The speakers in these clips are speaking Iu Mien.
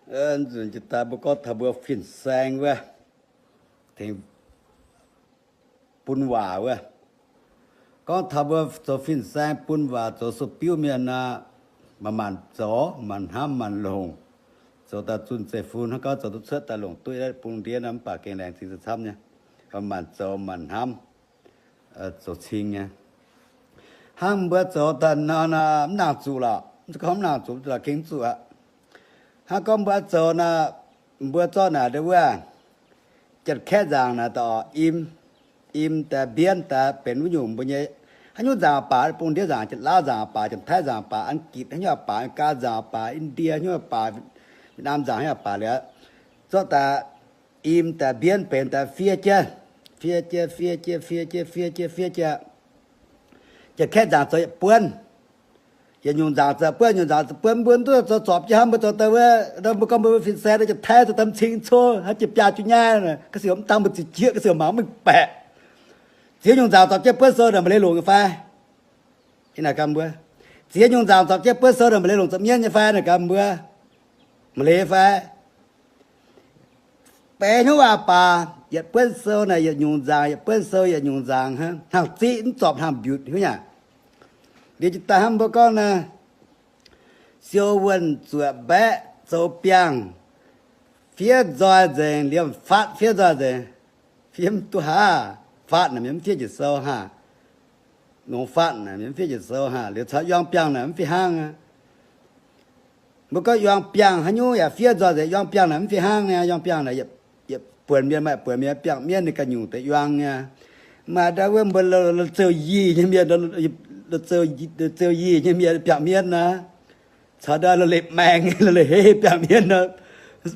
Nzunc jiex daaih mbuo gorngv taux mbuo fin-saeng wuov, tengx bun waac wuov. Gorngv taux mbuo zoux fin-saeng bun waac zoux sou-biuv mienh nor, manc-manc zoux, manc-manc hnamv, manc-manc longc. Zoux daaih zunh zeiv-fun hnangv, gorngv zoux duqv cuotv daaih longc duqv bung ndiev nor, mv baac gengh laengz zingh za'camv nyei. Manc-manc zoux, manc-manc hnamv, zoux cing nyei. Hnangv mbuo zoux daaih nor, mv nangc zuqc lorqc, mv gorngv mv nangc zuqc lorqc, gengh mv zuqc aqv. Hnangv gorngv mbuo zoux nor, mbuo zorqv naaic ndau wuov, Janx-Kaeqv nzaangc naaic daaih, im, im daaih, mbienv daaih, benx wuov nyungc mbuo nyei. Haaix nyungc nzaangc baac, bung ndiev nzaangc, Janx-Laauv nzaangc baac, Janx-Taiv nzaangc baac, Anggitc haaix nyungc baac, Gaa nzaangc baac, Indie haaix nyungc baac, Việt Nam nzaangc haaix nyungc baac liuz, zorqv daaih im daaih, mbienv benx daaih, fiev jienv, fiev jienv, fiev jienv, fiev jienv, fiev jienv, fiev jienv. Janx-Kaeqv nzaangc zoux yietc buonv, yietc nyungc nzaangc zoux buonv, nyungc nzaangc zoux buonv, mbuo duqv zoux zorpc jienv hnangv mbuo zoux daaih wuov, mbuo gorngv mbuo fin-saeng, Janx-Taiv zoux daaih cing-cong, haaix jiex biaa juqv nyaiv, ga'sic mv dangh mbuo ziqc jieqv, ga'sic mangc mv mengh baeqc. Ziex nyungc nzaangc zorpc jienv buonv sou naaic, maaih leiz longc nyei fai? Naaic gaax mbuo, ziex nyungc nzaangc zorpc jienv buonv sou naaic, maaih leiz longc zoux mienv nyei fai? Naaic gaax mbuo, maaih leiz fai? Benx hnyouv waac baac, yietc buonv sou naaic yietc nyungc nzaangc, yietc buonv sou yietc nyungc nzaangc, hnangv ziqv mv zorpc hnangv mbiutc hiuv nyei. Liuz jiex daaih hnangv mbuo gorngv naaic, siou wuonh zuoqc mbaeqc zoux biangh, fiev nzoih nzengc, liemh faatv fiev nzoih nzengc, fiev mv duqv haav. Faatv naaic mienh mv fiev njiec sou haav. Nongx faatv naaic mienh mv fiev njiec sou haav. Liuz caux yuang biangh naaic mv fih hnangv aqv. Mbuo gorngv yuang biangh haaix nyungc yaac fiev nzoih nzengc. Yuang biangh naaic mv fih hnangv nyei. Yuang biangh naaic yietc buonc mienh maaih buonc mienh biangh mienv ninh ganh nyungc deix yuang nyei. Maaih ndau wuov mbuo la'zouh yie nyei mienh, la'zouh yie nyei mienh biangh mienv naaic, caux ndau la'leih maeng, la'leih heiv biangh mienv naaic,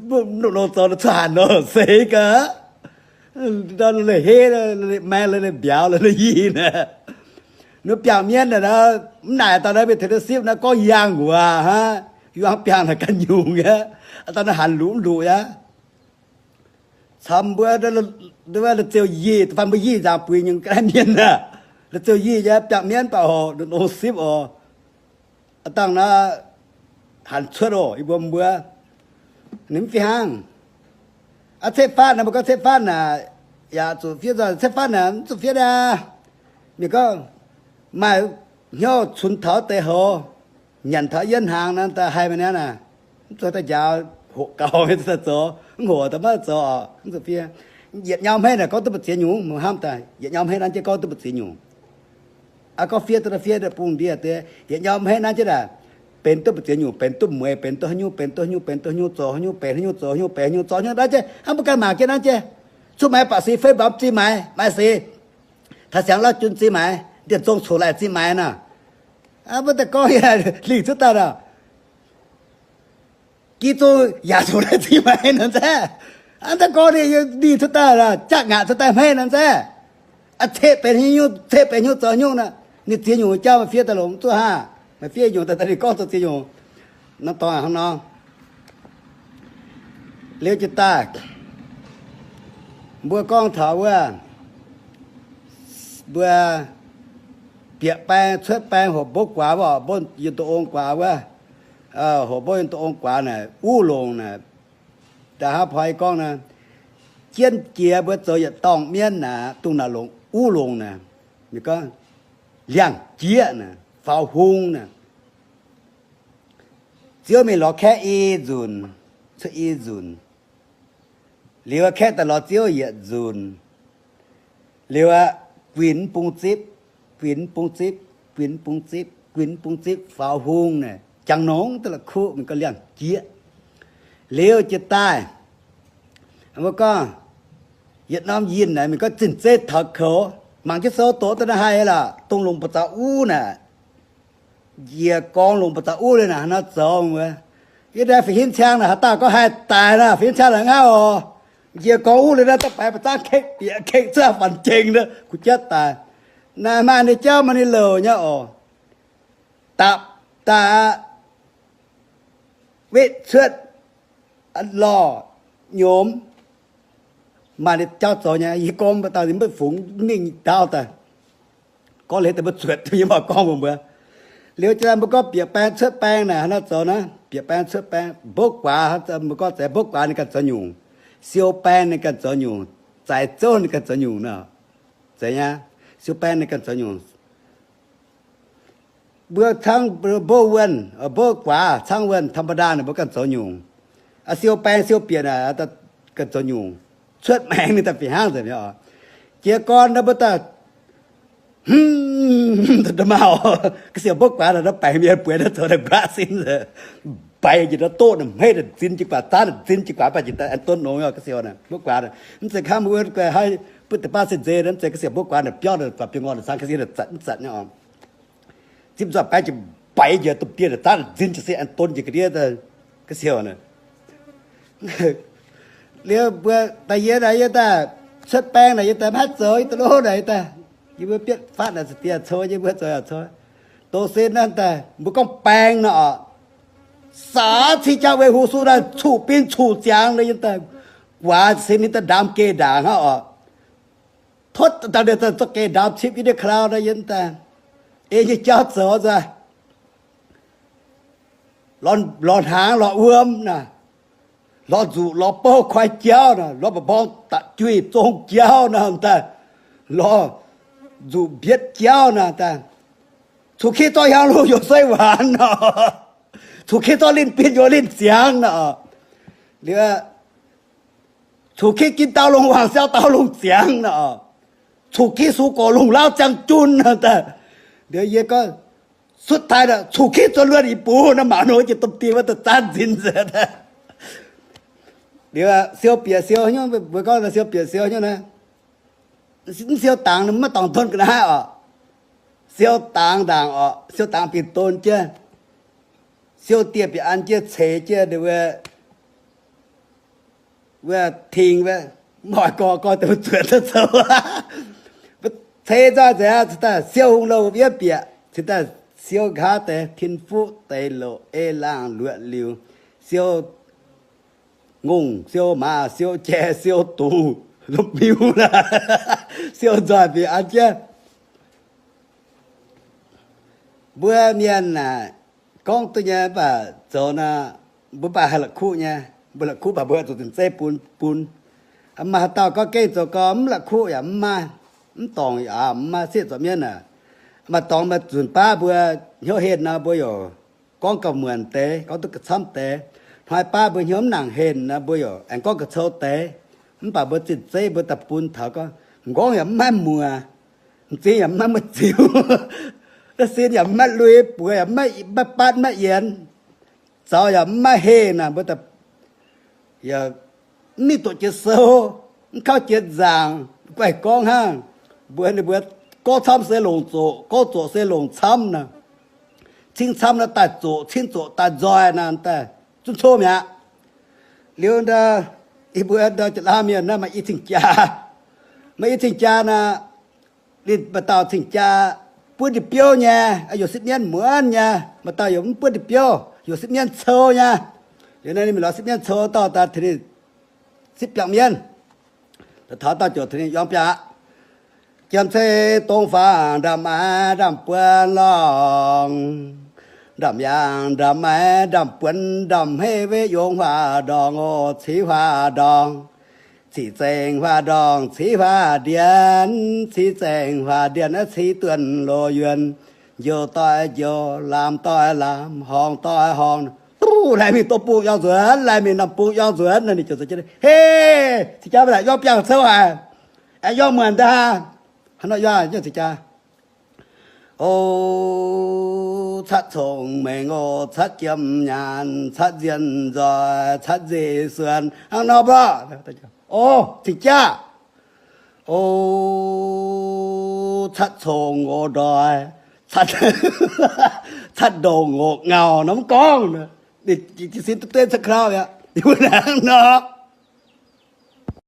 mbuo longc zoux cuotv hanc nor seix gaax. Ndau la'leih heiv, la'leih maeng, la'leih mbiauz, la'leih yie naaic, ninh biangh mienv naaic, mv naaic dauh naaiv mienh tengx duqv sipv naaiv gorngv yangh wuov aqv. Yuang biangh naaic ganh nyungc aqv. Dauh naaiv hanc luqc mv luqc aqv. Caux mbuo la'zouh yie, da'faanh mbuo yie nzaangc buix nyei ga'naaiv mienh aqv. La'zouh yie nyei biangh mienv baac oc, longc sipv oc. Aa dangh naaiv hanc cuotv oc, yie mbuo mbuo ninh mv fih hnangv. Aa, ceqv faatv naaic, mbuo gorngv ceqv faatv naaic, yaac zuqc fiev nzoih. Ceqv faatv naaic mv zuqc fiev aqv. Mienh gorngv maaih hnyouv cunx taux deix hoz, nyanc taux yietv hnaangx naaiv daaih haih mingh naaiv naaic, mv zuqc daaih njaaux, hoqc gaux daaih zoux, mv hoqc daaih maiv zoux oc, mv zuqc fiev. Yietc nyau hmeiv naaic gorngv duqv mbu'ziex nyungc, mbuo hnamv daaih yietc nyau hmeiv naaiv jienv gorngv duqv mbu'ziex nyungc. Aa, gorngv fiev duqv naaiv fiev bung ndiev deix, yietc nyau hmeiv naaiv jienv naaic, benx duqv mbu'ziex nyungc, benx duqv mueiz, benx duqv haaix nyungc, benx duqv haaix nyungc, benx duqv haaix nyungc, zoux haaix nyungc, benx haaix nyungc, zoux haaix nyungc, benx haaix nyungc, zoux haaix nyungc naaiv jienv hnangv mbuo ganh mangc jienv naaiv jienv. Cuotv maaiz baac seix fei mbaamz zinh maaiz, maaih seix taux siangx lauv jun zinh maaiz, maaih seix taux tcoqc laih zinh maaiz nor. Aa, mbuo daaih gorngv lingh cuotv daaih nor, gi zung yaac tcoqc laih zinh maaiz nor nzengc. Aa, daaih gorngv ninh lingh cuotv daaih nor, jaqv ngaatc cuotv daaih hmeiv nor nzengc. Aa, ceqv benx haaix nyungc, ceqv benx haaix nyungc zoux haaix nyungc nor, ninh ziex nyungc jauv maaih fiev daaih longc mv zuqc haah? Maaih fiev nyungc daaih ninh gorngv zoux ziex nyungc. Naaiv dorngx hnangv nor. Liuz jiex daaih, mbuo gorngv taux wuov, mbuo bieqc baeng cuotv baeng hoqc mbouv guaax wuov, mbouv yiem doh ong guaax wuov, hoqc mbouv yiem doh ong guaax naaic, uv longc naaic, da'haav poi gorngv naaic, jienv jiex mbuo zoux yietc dorngh mienv naaic, dongh naaic longc uv longc naaic, ninh gorngv liangh jieqv naaic, faaux hung naaic. Ziouv mingh lorz kaeqv i nzunc, cuotv i nzunc. Liuz kaeqv daaih lorz Ziouv yietc nzunc. Liuz aqv, guinh mv bung zipv, guinh mv bung zipv, guinh mv bung zipv, guinh mv bung zipv, faaux hung naaic, jangx nongx duqv la'kuqv, mingh gorngv liangh jieqv. Liuz jiex daaih, mbuo gorngv yietc norm yinh naaic, mingh gorngv zinh zeiv taux koux, mangc jienv sou doqc daaih naaiv haih lorqc, dongh longc ba'zaux uv naaic. Njiec gorngv longc ba'zaux uv liuz naaic, haaix nor zoux wuov? Yie naaiv fih hinv ciang naaic, haaix dauh gorngv haih daic naaic, fih hinv ciang naaic ngauv oc. Njiec gorngv uv liuz naaiv, daaih baix ba'zangv kekv bieqc kekv cuotv faanx jengx naaic, kuh jatv daic. Naaic maaih ninh jauv maaih ninh louc nyei oc. Dapc daaih aqv, wetv cuotv, lorh nyomc, maaih ninh jauv zoux nyei. Yie gorngv mbuo dauh mbuo fungx mingh ndaauv daaih, gorngv liuz daaih mbuo zuotc, yie mv baac gorngv mbuox mbuo. Liuz jiex daaih mbuo gorngv bieqc baeng cuotv baeng naaic, haaix nor zoux naaiv? bieqc baeng cuotv baeng, mbouv guaax, mbuo gorngv za'gengh mbouv guaax ninh ganh zoux nyungc, siou baeng ninh ganh zoux nyungc, zaaix zouv ninh ganh zoux nyungc nor. Zeiz nyei, siou baeng ninh ganh zoux nyungc. Mbuo cangv mbouv wuonh, mbouv guaax cangv wuonh ธรรมดา ninh mbuo ganh zoux nyungc. Siou baeng siou bieqc naaic ganh zoux nyungc. Cuotv maengx ninh daaih fih hnangv nzengc mi'aqv. Jiez gorn naaiv mbuo daaih, hmm, maauh, ga'siouc mbouv guaax naaic, naaiv baengc mienh bueix naaiv zoux daaih nquaqv sin, baix njiec naaiv doqv naaic, hmeiv naaic nzin jiez guaax, zaanv naaic nzin jiez guaax, baac njiec daaih aengx donv longx nyei ga'siouc naaic, mbouv guaax naaic. Mv zeiz hnangv mbuo wuov guai haih butv deix baav sin nzeix, mv zeiz ga'siouc mbouv guaax naaic biauv naaic, guaax biauv ngorc naaic, cangv ga'sin naaic zatc, mv zatc nyei oc. Zipv nzoih baeng jiez, baix njiec domh dieh naaic, zaanv naaic nzin jiez sin, aengx donv njiec ga'ndiev ga'siouc naaic. Liuz mbuo daaih yie naaic yie daaih cuotv baeng naaic yie daaih maiv haih zoux, yie daaih lov naaic yie daaih, yie mbuo bietv fatv naaic za'dieh cou, yie mbuo zoux yaac cou. Doz se naaiv daaih mbuo gorngv baeng nor oc, saax cing jaa weic hu su naaic cuqv bin cuqv ziangx nor yie daaih, guaax se ninh daaih ndaamv geh ndaangc hnangv oc. Totv daaih ninh zorqv geh ndaamv cipv yie ndiev ka'lau nor yie daaih ei nyei jauv zoux nzaaih. Lorz hnaangx lorz wuom naaic, lorz nzuqc lorz bouv koi jauv naaic, lorz mba'mborng da'juih zong jauv naaic daaih, lorz nzuqc mbietv jauv naaic daaih, cuqv-kiv zorqv hiaang lungh youz sei waanc nor, cuqv-kiv zorqv linh bin youz linh ziangx nor, liuz cuqv-kiv gin dau lungh waangc siau dau lungh ziangx nor, cuqv-kiv su gorx lungh lauv ziangh jun nor daaih. Liuz yie gorngv, สุดท้าย naaic cuqv-kiv zuov luonx yie bun naaiv maanc nor jiex domh dieh wuov daaih zaanv nzin nzengc. Liuz siou bieqc siou hnyouv, mbuo gorngv siou bieqc siou hnyouv naaiv, mv siou dangx ninh maiv dorngc donv ga'naaiv oc. Siou dangx ndaangc oc, siou dangx bieqc donv jienv, siou dieh bieqc an jienv ceix jienv wuov, wuov ting wuov, mv oix gorx gorx deix mbuo zuotc duqv zoux. Ceix nzoih nzengc aqv, cingx daaih siou hungh louh wiev bieqc, cingx daaih siou nqa'haav deix tin-fuqv deix loc ei laangh luoqc liuz, siou ngongh siou maaz siou jai siou dungz lomh miuv, siou nzoih bieqc an jienv. Mbuo mienh naaic gorngv duqv nyei, mv baac zoux nor, mbuo mv baac haih la'kuqv nyei. Mbuo la'kuqv baac mbuo zuqc zinh zeiv bun, bun. Maaih haaix dauh gorngv gengh zoux gau mv la'kuqv yaac mv maaih, mv dorngc yaac mv maaih, sieqv zoux mienv aac. Maaih dorngx maaih zunc baav mbuo hnyouv henh nor, mbuo yaac gorngv gauh muonc deix, gorngv duqv ga'camv deix. Hnoi baav mbuo hnyouv mv nangc henh nor, mbuo yaac aengx gorngv ga'cou deix. Mv baac mbuo zinh zeiv mbuo daaih bun taux gorngv, m'nqorngv yaac mv maaih muoc, m'zing yaac mv maaih muoz-ziux, sin yaac mv maaih lui, buoz yaac mv maaih, mv maaih batv maiv yienx, zaux yaac mv maaih heh naaic, mbuo daaih yaac mv mingh doqc jiex sou, mv kauv jiex nzaangc, guaih gorngv hnangv. Mbuox ninh mbuo, gorngv camv se longc zoqc, gorngv zoqc se longc camv naaic. Cing camv naaiv daaih zoqc, cing zoqc daaih nzoih naaic, daaih zunv cov mi'aqv. Liuz nda, yie mbuo nda Janx-Laauv mienh naaiv maaih i cing-jaa. Maaih i cing-jaa naaic, ninh maaih dauh cing-jaa buonv ndie-biouv nyei, yaac sipv mienv muonz nyei. Maaih dauh yaac mv buonv ndie-biouv, yaac sipv mienv cou nyei. Liuz naaiv ninh mingh lorz sipv mienv cou dauh daaih tengx ninh sipv biangh mienv. Taux dauh ziouc tengx ninh yiem biangh aqv. Jiem-cei dongh faang ndamv-maac ndamv-buonc lorngh, ndamv-yaangh ndamv-maac ndamv-buonc ndamv-heh weic yongh huaah ndorngh oc, civ huaah ndorngh, civ zaengc huaah ndorngh, civ huaah ndiev, civ zaengc huaah ndiev, civ duonh loz yuonh, njoux doic njoux, laamh doic laamh, horngh doic horngh. Duqv laih mingh dongh bung yangh nzuonx, laih mingh norm bung yangh nzuonx, ninh ziouc, heh, cing-jaa, mv baac yiem biangh cou haic, aengx yiem muonc daaih. Hnangv nor yiem, yiem cing-jaa. O, catv cong-mengh o, catv jiem nyaanh, catv nzien nzoih, catv nzeic suonc, hnangv nor mbuo. O, cing-jaa. O, catv cong o ndoih, catv, catv ndongc o ngauh nor mv gorngv. Ninh jiez sin duqv dueiv cuotv klau mi'aqv. Yie mbuo hnangv nor.